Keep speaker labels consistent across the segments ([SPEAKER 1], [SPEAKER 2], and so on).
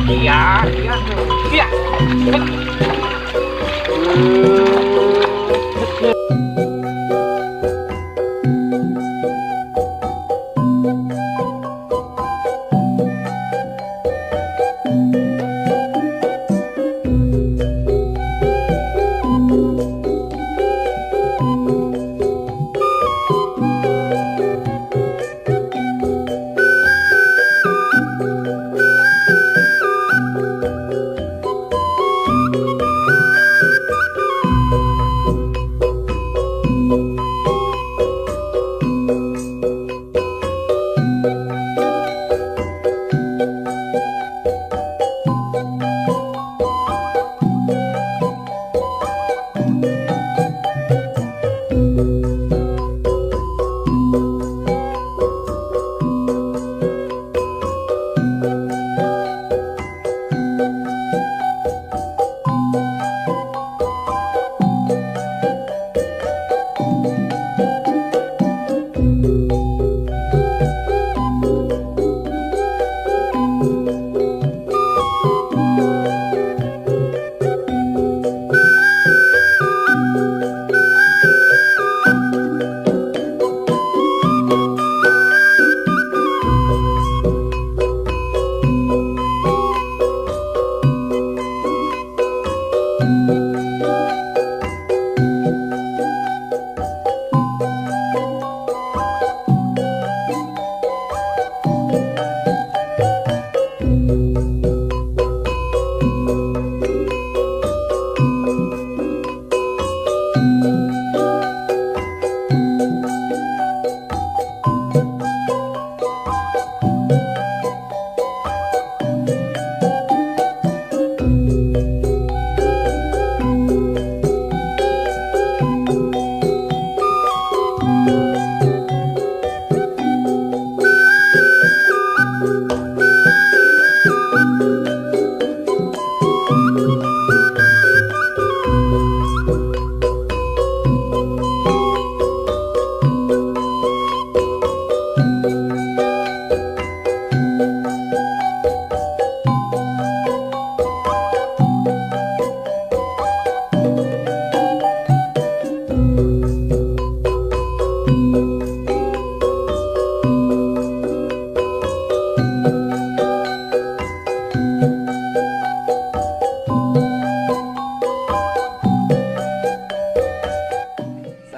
[SPEAKER 1] Iya, iya, iya.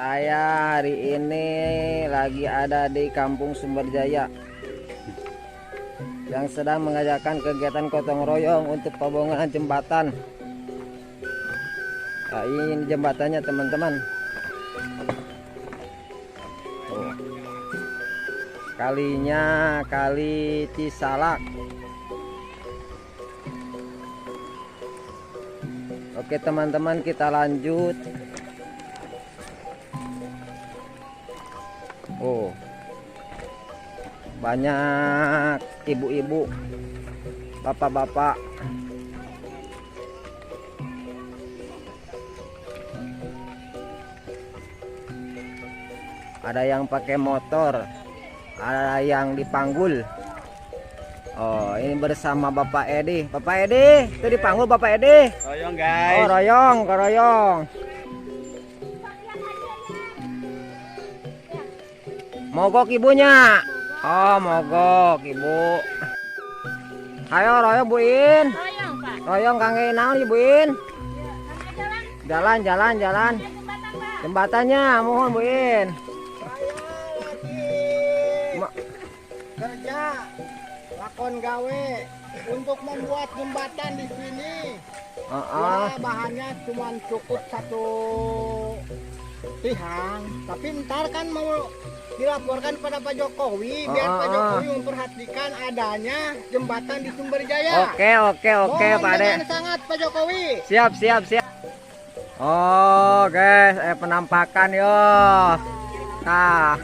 [SPEAKER 2] Saya hari ini lagi ada di Kampung Sumberjaya yang sedang mengerjakan kegiatan gotong royong untuk pembangunan jembatan. Nah, ini jembatannya teman-teman. Tuh. Kalinya Kali Cisalak. Oke teman-teman, kita lanjut. Oh, banyak ibu-ibu, bapak-bapak. Ada yang pakai motor, ada yang dipanggul. Oh, ini bersama Bapak Edi. Bapak Edi, itu dipanggul Bapak Edi.
[SPEAKER 1] Royong guys.
[SPEAKER 2] Oh, royong, royong. Mogok ibunya. Oh, mogok ibu. Ayo royong Bu In.
[SPEAKER 3] Royong, Pak.
[SPEAKER 2] Royong kangge naon Ibu In?
[SPEAKER 3] Jalan,
[SPEAKER 2] Jalan, jalan, jalan.
[SPEAKER 3] jembatan, Pak.
[SPEAKER 2] Jembatannya mohon Bu In.
[SPEAKER 4] Kerja lakon gawe untuk membuat jembatan di sini.
[SPEAKER 2] Heeh.
[SPEAKER 4] Ya, bahannya cuma cukup satu tihang, tapi ntar kan mau dilaporkan pada Pak Jokowi biar Pak Jokowi memperhatikan adanya jembatan di Sumberjaya.
[SPEAKER 2] Oke, oke, oke,
[SPEAKER 4] Mohon
[SPEAKER 2] Pak Ade.
[SPEAKER 4] dengan sangat Pak Jokowi.
[SPEAKER 2] Siap, siap, siap. Oh, guys, penampakan yo. Nah.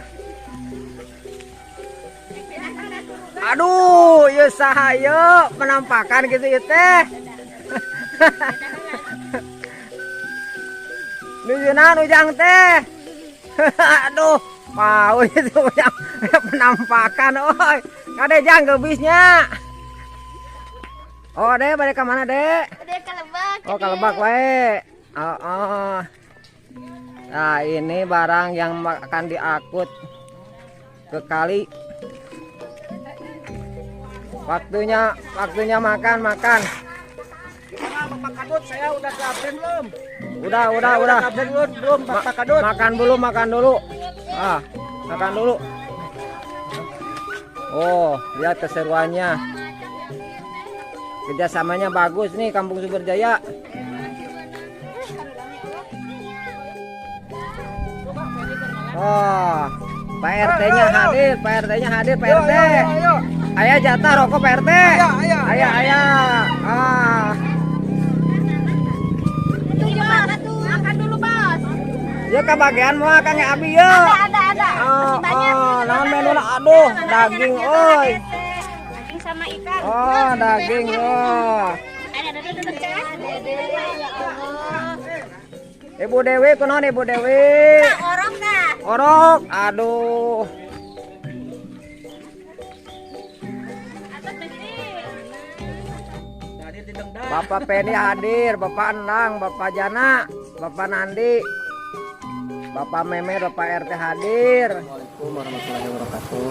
[SPEAKER 2] Aduh, ya saha yo penampakan gitu ya teh. Nuju naon ujang teh? Aduh, mau itu punya penampakan, oi. Kade jang ke bisnya. Oh, dek, balik ke mana, dek?
[SPEAKER 3] Dek ke Lebak.
[SPEAKER 2] Oh, ke Lebak wae. Oh, oh. Nah, ini barang yang akan diangkut ke kali. Waktunya makan, makan.
[SPEAKER 1] Gimana Bapak Kadut? Saya udah ke absen belum?
[SPEAKER 2] Udah.
[SPEAKER 1] Udah absen belum Bapak Kadut?
[SPEAKER 2] Makan dulu, makan dulu. Ah, makan dulu. Oh, lihat keseruannya. Kerjasamanya bagus nih Kampung Sumberjaya. Oh, Pak RT-nya hadir, Pak RT-nya hadir, Pak RT. Ayah jatah rokok Pak RT. Ayah. Ah.
[SPEAKER 3] Makan dulu, Bos.
[SPEAKER 2] Ya kebagian mau Kang Abi ya.
[SPEAKER 3] Ada.
[SPEAKER 2] Oh,
[SPEAKER 3] Masih banyak.
[SPEAKER 2] oh, naon menuna aduh, daging oi.
[SPEAKER 3] Daging sama ikan.
[SPEAKER 2] Oh, daging oh.
[SPEAKER 3] Ada.
[SPEAKER 2] Ibu Dewi kunaon Ibu Dewi?
[SPEAKER 3] Orok dah.
[SPEAKER 2] Orok, aduh. Bapak Penny hadir, Bapak Endang, Bapak Jana, Bapak Nandi, Bapak Meme, Bapak RT hadir.
[SPEAKER 5] Assalamualaikum warahmatullahi wabarakatuh.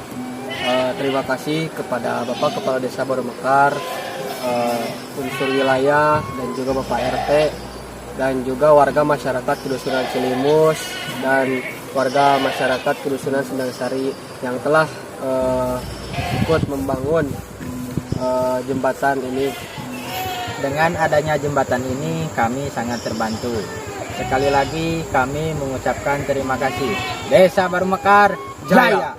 [SPEAKER 5] Terima kasih kepada Bapak Kepala Desa Baru Mekar, unsur wilayah dan juga Bapak RT dan juga warga masyarakat Kedusunan Cilimus dan warga masyarakat Kedusunan Sendangsari yang telah ikut membangun jembatan ini.
[SPEAKER 6] Dengan adanya jembatan ini kami sangat terbantu. Sekali lagi kami mengucapkan terima kasih. Desa Baru Mekar Jaya.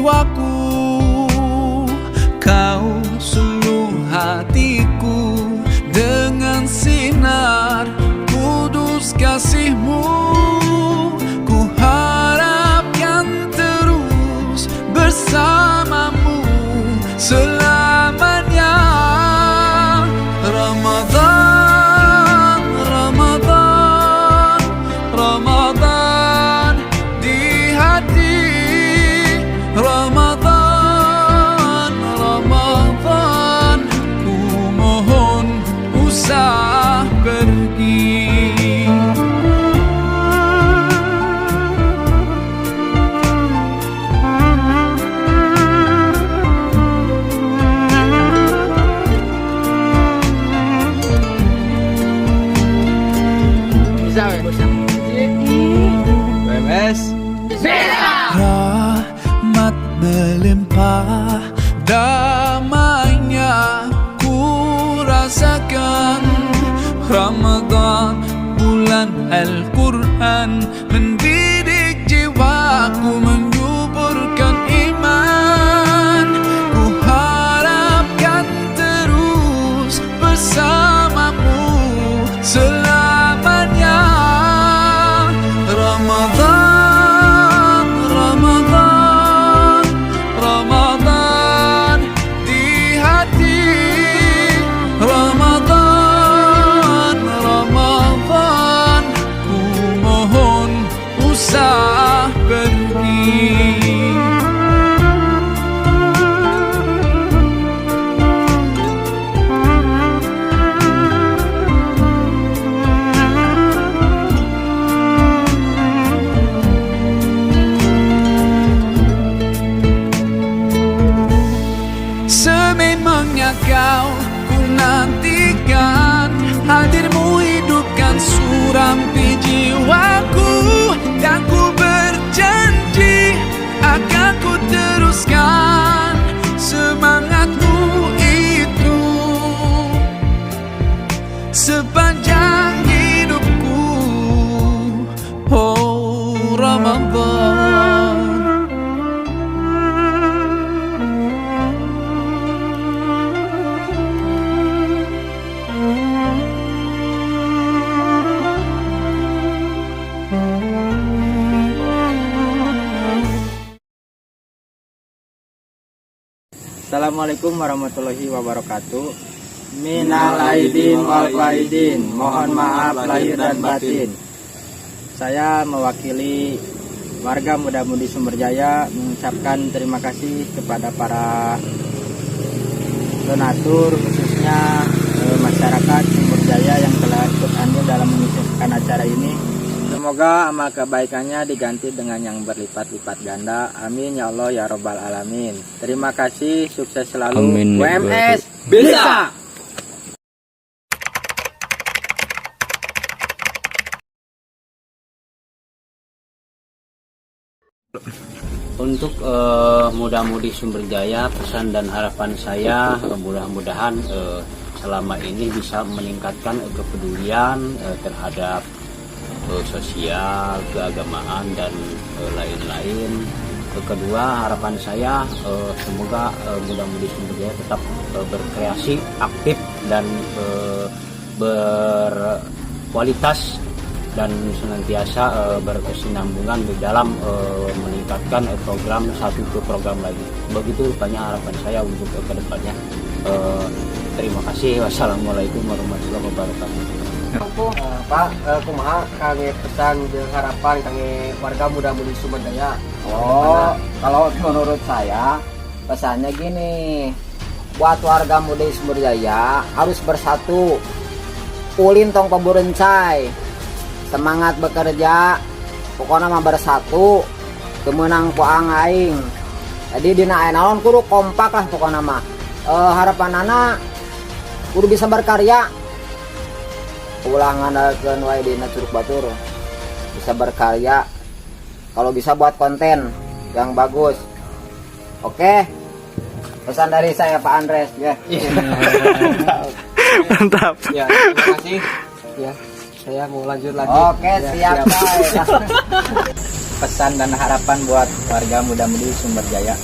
[SPEAKER 7] Jiwaku. Kau suluh hatiku dengan sinar kudus kasihmu. Ku harapkan terus bersamamu selamanya. Ramadan, Ramadan, Ramadan di hati. Ramadan, Ramadan, ku mohon usah pergi.
[SPEAKER 5] Bisa, weh.
[SPEAKER 7] WMS Rahmat melimpah, damainya ku rasakan. Ramadan, bulan Al-Quran, mendidik jiwaku, menyuburkan iman. Ku harapkan terus bersamamu selamanya. Ramadan, Ramadan, Ramadan di hati. Ramadan, Ramadan, ku mohon usah pergi. Sememangnya kau ku nantikan. Hadirmu hidupkan suram di jiwaku. Dan ku berjanji akan ku teruskan semangatmu itu sepanjang hidupku. Oh Ramadan.
[SPEAKER 6] Assalamualaikum warahmatullahi wabarakatuh. Minal aidin wal faidin. Mohon maaf lahir dan batin. Saya mewakili warga muda-mudi Sumberjaya mengucapkan terima kasih kepada para donatur, khususnya masyarakat Sumberjaya yang telah ikut andil dalam menyukseskan acara ini. Semoga amal kebaikannya diganti dengan yang berlipat-lipat ganda. Amin ya Allah ya Robbal Alamin. Terima kasih, sukses selalu.
[SPEAKER 8] Amin.
[SPEAKER 6] WMS bisa.
[SPEAKER 8] Untuk muda-mudi Sumberjaya, pesan dan harapan saya mudah-mudahan selama ini bisa meningkatkan kepedulian terhadap sosial, keagamaan dan lain-lain. Kedua, harapan saya semoga muda-mudi Sumberjaya tetap berkreasi, aktif dan berkualitas dan senantiasa berkesinambungan di dalam meningkatkan program satu ke program lagi. Begitu rupanya harapan saya untuk kedepannya. Terima kasih. Wassalamualaikum warahmatullahi wabarakatuh.
[SPEAKER 5] Pak, kumaha kangge pesan jeung harapan kangge warga muda-mudi Sumberjaya?
[SPEAKER 2] Oh, kalau menurut saya pesannya gini, buat warga muda Sumberjaya harus bersatu. Ulin tong paburencay, semangat bekerja, pokoknya mah bersatu, teu meunang ku aing. Jadi dina aya naon kudu kompak lah pokoknya mah. Harapan anak kudu bisa berkarya. Ulah ngandalkeun wae dina curug batur. Bisa berkarya. Kalau bisa buat konten yang bagus. Oke. Pesan dari saya Pak Andres ya.
[SPEAKER 9] Mantap.
[SPEAKER 5] Ya, terima kasih. Ya, saya mau lanjut lagi.
[SPEAKER 2] Oke,
[SPEAKER 5] Ya,
[SPEAKER 2] siap. Pak.
[SPEAKER 6] Pesan dan harapan buat warga muda-mudi Sumberjaya.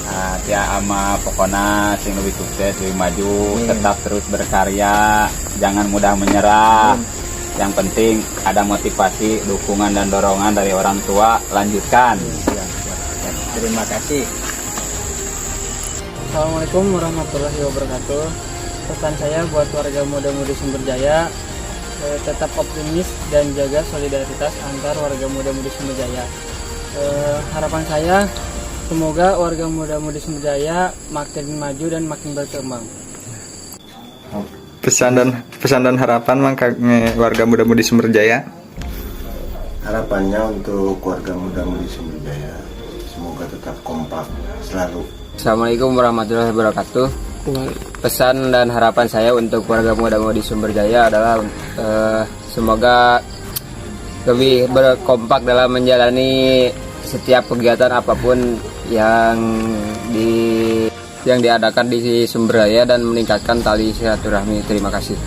[SPEAKER 9] Ah, tia ama pokoknya sing lebih sukses, lebih maju, tetap terus berkarya, jangan mudah menyerah. Yang penting ada motivasi, dukungan dan dorongan dari orang tua, lanjutkan.
[SPEAKER 6] Terima kasih.
[SPEAKER 5] Assalamualaikum warahmatullahi wabarakatuh. Pesan saya buat warga muda-mudi Sumberjaya, tetap optimis dan jaga solidaritas antar warga muda-mudi Sumberjaya. Harapan saya semoga warga muda-mudi Sumberjaya makin maju dan makin berkembang.
[SPEAKER 10] Pesan dan harapan, Mang, kangge warga muda-mudi Sumberjaya.
[SPEAKER 11] Harapannya untuk warga muda-mudi Sumberjaya semoga tetap kompak selalu.
[SPEAKER 5] Assalamualaikum warahmatullahi wabarakatuh. Pesan dan harapan saya untuk warga muda-mudi Sumberjaya adalah semoga lebih berkompak dalam menjalani setiap kegiatan apapun yang diadakan di Sumberjaya dan meningkatkan tali silaturahmi. Terima kasih.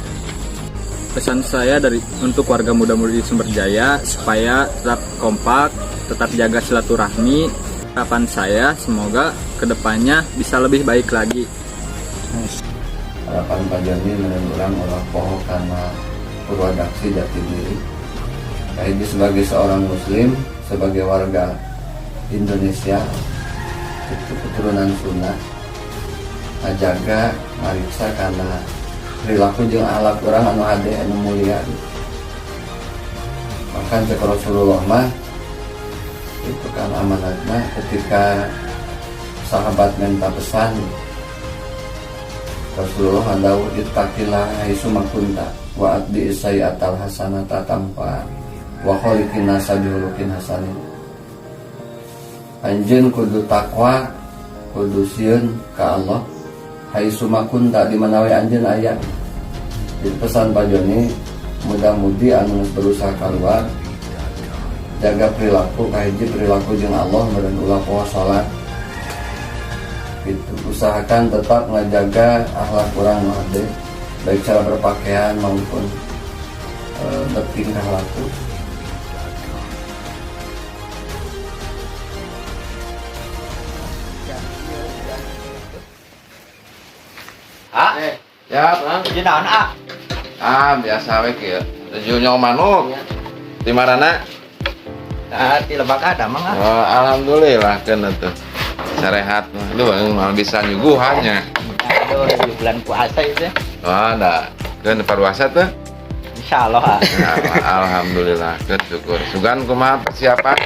[SPEAKER 10] Pesan saya dari untuk warga muda-mudi Sumberjaya supaya tetap kompak, tetap jaga silaturahmi. Harapan saya semoga kedepannya bisa lebih baik lagi.
[SPEAKER 12] Harapan Pak Joni meureun urang ulah poho kana purwadaksi, jati diri. Kahiji sebagai seorang muslim, sebagai warga Indonesia itu keturunan Sunda, ngajaga, mariksa kana perilaku jeung akhlak urang anu hade, anu mulia gitu. Bahkan cek Rasulullah mah itu kan amanatnya ketika sahabat minta pesan, Rasulullah ngandau اتق الله حيثما كنت وأتبع السيئة الحسنة تمحها وخالق الناس بخلق حسن. Anjeun kudu takwa, kudu sieun ka Allah, حيثما كنت, di mana we anjeun aya. Jadi pesan Pak Joni, muda-mudi anu geus berusaha keluar, jaga perilaku. Kahiji perilaku jeung Allah meureun, ulah poho salat gitu. Usahakan tetap ngajaga akhlak urang nu hade, baik cara berpakaian maupun bertingkah laku.
[SPEAKER 13] Ah, ya,
[SPEAKER 6] Jadi naon, ah?
[SPEAKER 13] Ah, biasa we kieu. Tujuh nyong manuk. Di marana?
[SPEAKER 6] Ah, di lebak ada mang ah.
[SPEAKER 13] Oh, alhamdulillah kan tuh. Sarehat mah. Duh, malah bisa nyuguhannya.
[SPEAKER 6] Aduh, di bulan puasa itu.
[SPEAKER 13] Oh, ada. Keun paruasa tuh?
[SPEAKER 6] Insya Allah ah.
[SPEAKER 13] Nah, alhamdulillah, keun syukur. Sugan kumaha persiapan?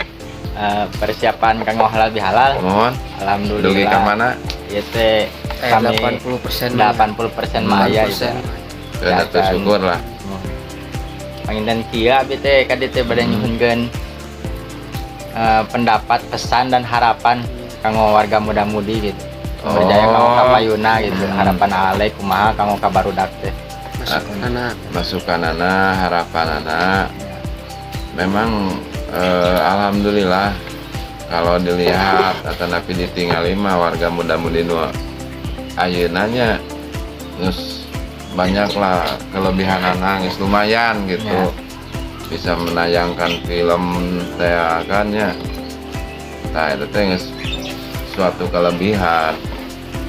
[SPEAKER 6] Persiapan kanggo halal bihalal.
[SPEAKER 13] Mohon.
[SPEAKER 6] Alhamdulillah.
[SPEAKER 13] Dugi ka mana?
[SPEAKER 6] Ieu teh kami
[SPEAKER 5] 80%
[SPEAKER 6] 80% mah aya itu.
[SPEAKER 13] Keun atuh syukur lah.
[SPEAKER 6] Panginten kieu abi teh ka dieu teh bade nyuhunkeun pendapat, pesan dan harapan kanggo warga muda-mudi gitu. Sumberjaya
[SPEAKER 13] Oh.
[SPEAKER 6] kanggo kapayuna gitu. Harapan Ale kumaha kanggo ka barudak teh.
[SPEAKER 5] Masukan.
[SPEAKER 13] Masukan anak, harapan anak. Memang alhamdulillah kalau dilihat atau napi ditinggali mah warga muda-mudi nu ayeuna nya geus banyak lah kelebihan anak, geus lumayan gitu. Bisa menayangkan film teh kan nya. Nah, itu teh geus suatu kelebihan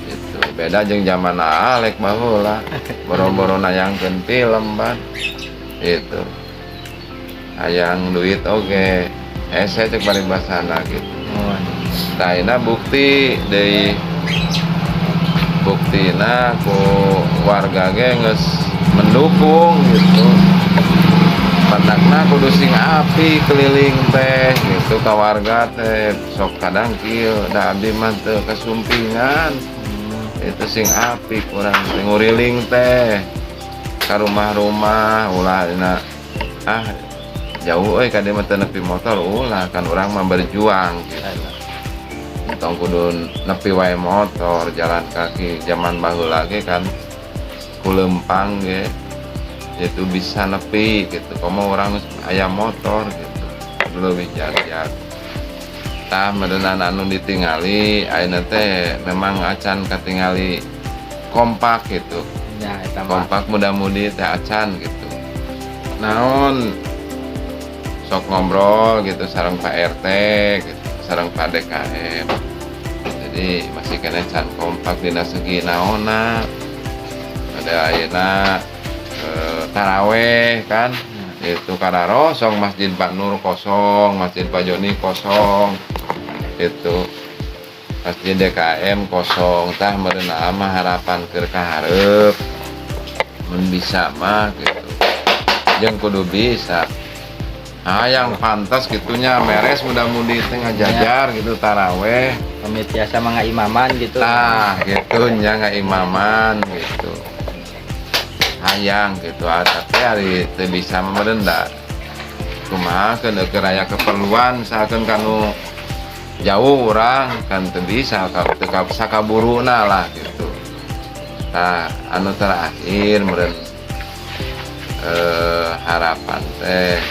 [SPEAKER 13] itu. Beda jeung zaman Alek baheula, boro-boro nayangkeun film ban itu hayang duit oge hese cek paribasana gitu. Tah, ayeuna bukti deui, buktina ku warga ge geus mendukung gitu. Matakna kudu sing api keliling teh gitu ka warga teh. Sok kadang kieu da abdi mah teu kasumpingan itu, sing api kurang teh nguriling teh ka rumah-rumah. Ulah dina ah jauh euy ka dieu mah teu nepi motor, ulah. Kan urang mah berjuang gitu, tong kudu nepi wae motor, jalan kaki. Zaman baheula ge kan ku lempang ge itu bisa nepi gitu. Komo urang geus aya motor gitu, lebih jagjag. Tah, meureunan anu ditingali ayeuna teh memang acan katingali kompak gitu.
[SPEAKER 6] Ya, eta mah.
[SPEAKER 13] Kompak muda-mudi teh acan gitu. Naon Sok ngobrol gitu sareng Pak RT gitu, sareng Pak DKM. Jadi masih kena can kompak dina segi naonna. Ada ayeuna taraweh kan itu kararosong, Masjid Pak Nur kosong, Masjid Pak Joni kosong, itu Masjid DKM kosong. Tah, meureun mah harapan keur kaharep mun bisa mah gitu, jeung kudu bisa, ah, yang pantas gitunya meres muda-mudi teh ngajajar gitu taraweh.
[SPEAKER 6] Kami biasa mengaimaman gitu.
[SPEAKER 13] Tah, gitu nya, ngaimaman gitu, hayang gitu. Ah, tapi hari teu bisa meureun da kumaha keun keur aya keperluan, misalkan kanu jauh, urang kan teu bisa teu sakaburuna lah gitu. Nah, anu terakhir meureun harapan teh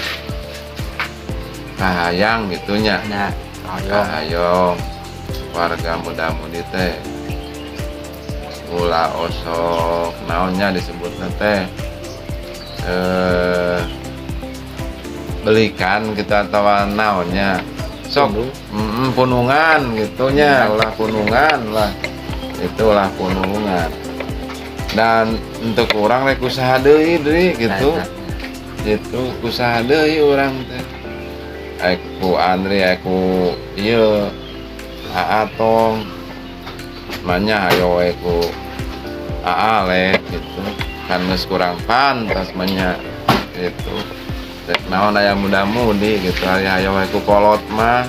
[SPEAKER 13] kahayang gitunya.
[SPEAKER 6] Nah.
[SPEAKER 13] Kahayong warga muda-mudi teh ulah osok naonnya disebutnya teh belikan gitu atau naonnya sok punungan gitunya, ulah punungan lah, itulah punungan. Dan untuk urang rek usaha deui deui gitu.
[SPEAKER 6] Nah,
[SPEAKER 13] itu usaha deui urang teh, ku Andri, ku ieu Aatong manya, ayo we ku Aale gitu kan, geus kurang pantas manya gitu. Rek naon aya muda-mudi gitu, aya ayo we ku kolot mah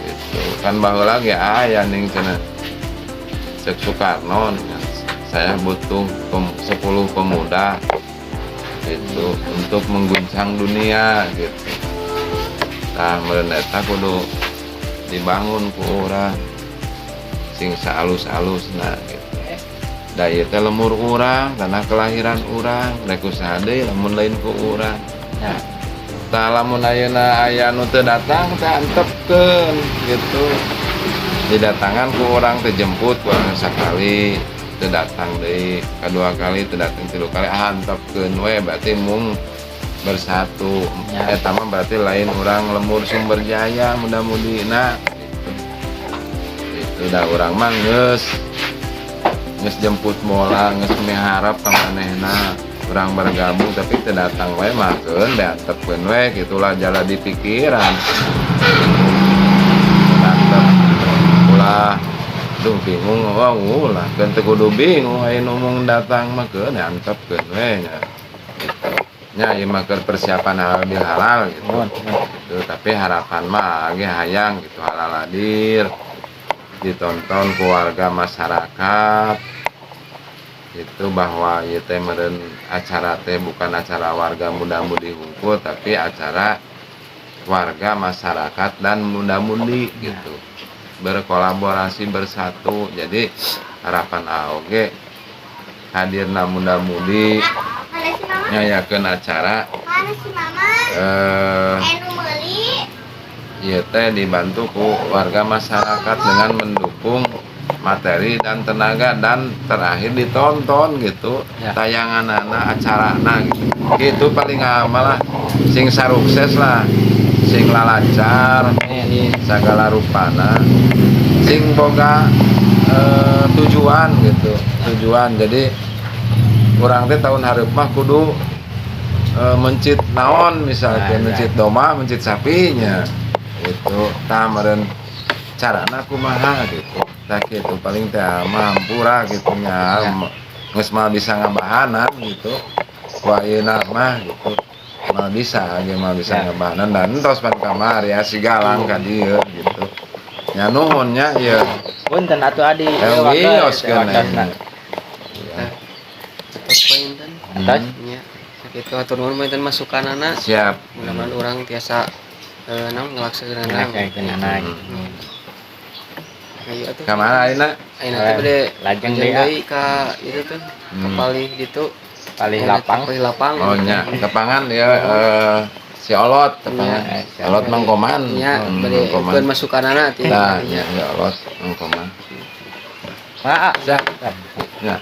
[SPEAKER 13] gitu kan. Baheula ge aya ning cenah cek Soekarno, saya butuh 10 pemuda itu untuk mengguncang dunia gitu. Nah, meureun eta kudu dibangun ku urang sing saalus-alusna gitu. Da ieu teh lemur urang, tanah kelahiran urang, rek usaha deui lamun lain ku urang.
[SPEAKER 6] Ya.
[SPEAKER 13] Tah, lamun ayeuna aya nu teu datang teh antepkeun gitu. Didatangan ku urang teh, jemput ku urang sakali, teu datang deui, kadua kali teu datang, tilu kali, ah, antepkeun we, berarti mung bersatu.
[SPEAKER 6] Ya.
[SPEAKER 13] Eta mah berarti lain urang lemur Sumber Jaya mudah-mudina gitu. Itu dah, urang mah geus geus jemput bola, geus miharap ka manehna urang bergabung, tapi teu datang we mah keun be, antepkeun we gitulah, jala di pikiran. Antep ulah, duh bingung, wah, ulah keun, teu kudu bingung aya nu mung datang mah, keun antepkeun we nya gitu. Nya ieu mah keur persiapan halal bihalal gitu.
[SPEAKER 6] Nuhun, nuhun.
[SPEAKER 13] Gitu, tapi harapan mah ge hayang gitu halal hadir ditonton keluarga masyarakat itu, bahwa ieu teh meureun acara teh bukan acara warga muda-mudi hungkul, tapi acara warga masyarakat dan muda-mudi gitu, berkolaborasi, bersatu. Jadi harapan AOG hadirna muda-mudi
[SPEAKER 3] Mana si mama?
[SPEAKER 13] Ngayakeun acara
[SPEAKER 3] Mana si mama? Enu meuli.
[SPEAKER 13] Ieu teh dibantu ku warga masyarakat dengan mendukung materi dan tenaga, dan terakhir ditonton gitu
[SPEAKER 6] Ya.
[SPEAKER 13] tayangan anak acarana gitu. Gitu paling malah sing sarukses lah, sing lalancar segala rupana, sing boga tujuan gitu, tujuan. Jadi urang teh tahun hareup mah kudu mencit naon misalnya,
[SPEAKER 6] Nah, ya.
[SPEAKER 13] mencit domba, mencit sapinya itu. Tah, meureun carana kumaha gitu. Tah, gitu paling teh mahampura gitu nya.
[SPEAKER 6] Ya.
[SPEAKER 13] Geus mah bisa ngabahanan gitu, wah, ayeuna mah gitu mah bisa ge, mah bisa
[SPEAKER 6] Ya.
[SPEAKER 13] ngabahanan dan entos pan kamari ya si Galang ka dieu gitu nya. Nuhun nya ieu.
[SPEAKER 6] Punten atuh Adi.
[SPEAKER 13] Eh,
[SPEAKER 6] Ieu waktu-
[SPEAKER 13] wios kan,
[SPEAKER 6] waktosna.
[SPEAKER 13] Iya.
[SPEAKER 5] Terus panginten.
[SPEAKER 6] Atos.
[SPEAKER 5] Nya sakitu, hatur nuhun panginten masukanana.
[SPEAKER 13] Siap.
[SPEAKER 5] Mudah-mudahan urang tiasa naon ngelaksanakeun.
[SPEAKER 6] Ngelaksanakeunana.
[SPEAKER 5] Ayo atuh.
[SPEAKER 13] Ka mana ayeuna?
[SPEAKER 5] Ayeuna teh bade
[SPEAKER 6] Lajeng
[SPEAKER 5] lajeng
[SPEAKER 6] deui, ah.
[SPEAKER 5] deui ka itu tuh, ka palih ditu.
[SPEAKER 6] Palih
[SPEAKER 5] Ayeuna teh
[SPEAKER 6] lapang.
[SPEAKER 5] Palih lapang.
[SPEAKER 13] Oh nya, tepangan ya, si Olot tepangan.
[SPEAKER 5] Nya.
[SPEAKER 13] Si Olot Mang Koman.
[SPEAKER 5] Nya bade
[SPEAKER 13] Mang Koman.
[SPEAKER 5] keun masukanana ti.
[SPEAKER 13] Nah, nya ya Olot Mang Koman.
[SPEAKER 6] Maa.
[SPEAKER 13] Siap. Ya.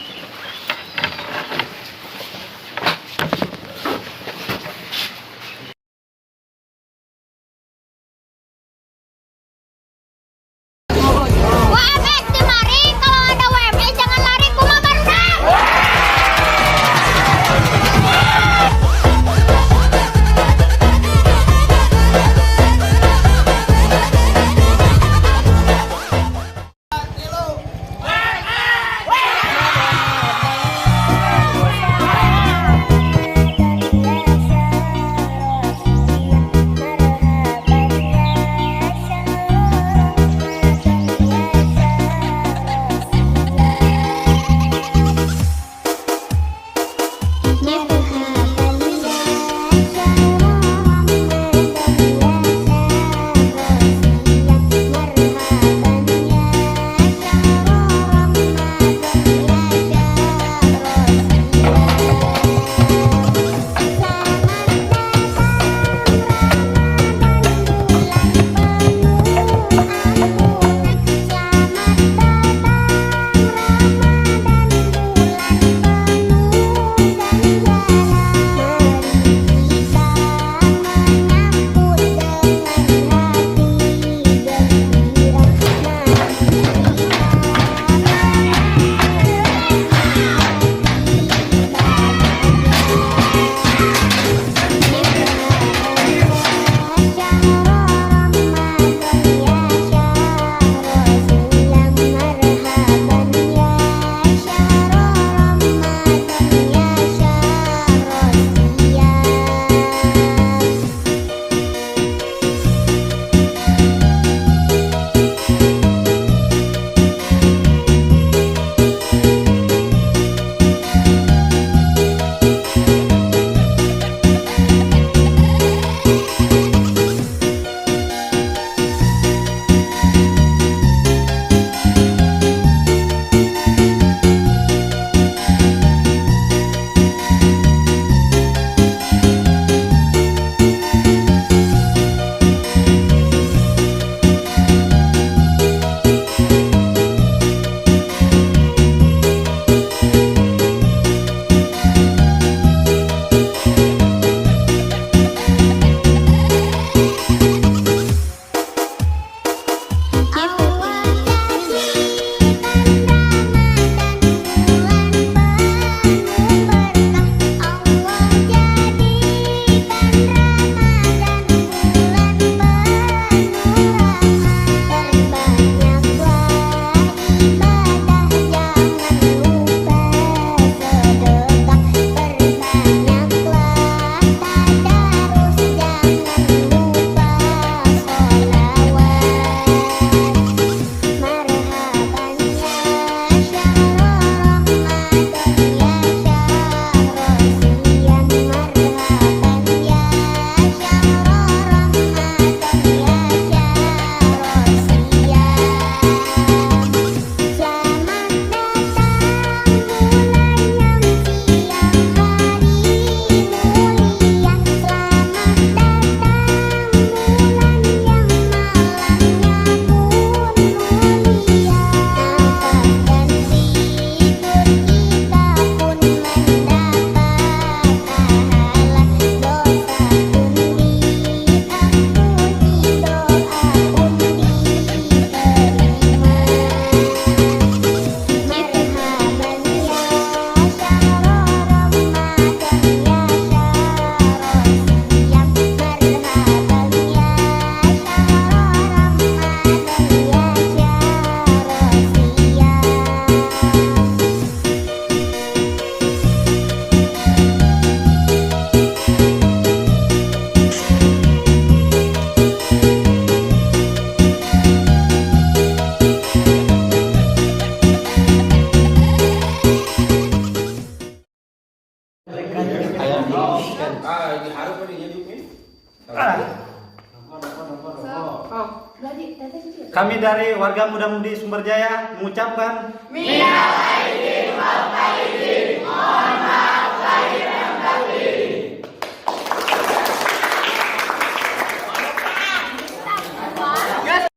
[SPEAKER 14] Ah. Kami dari warga muda-mudi Sumberjaya mengucapkan
[SPEAKER 3] Minal.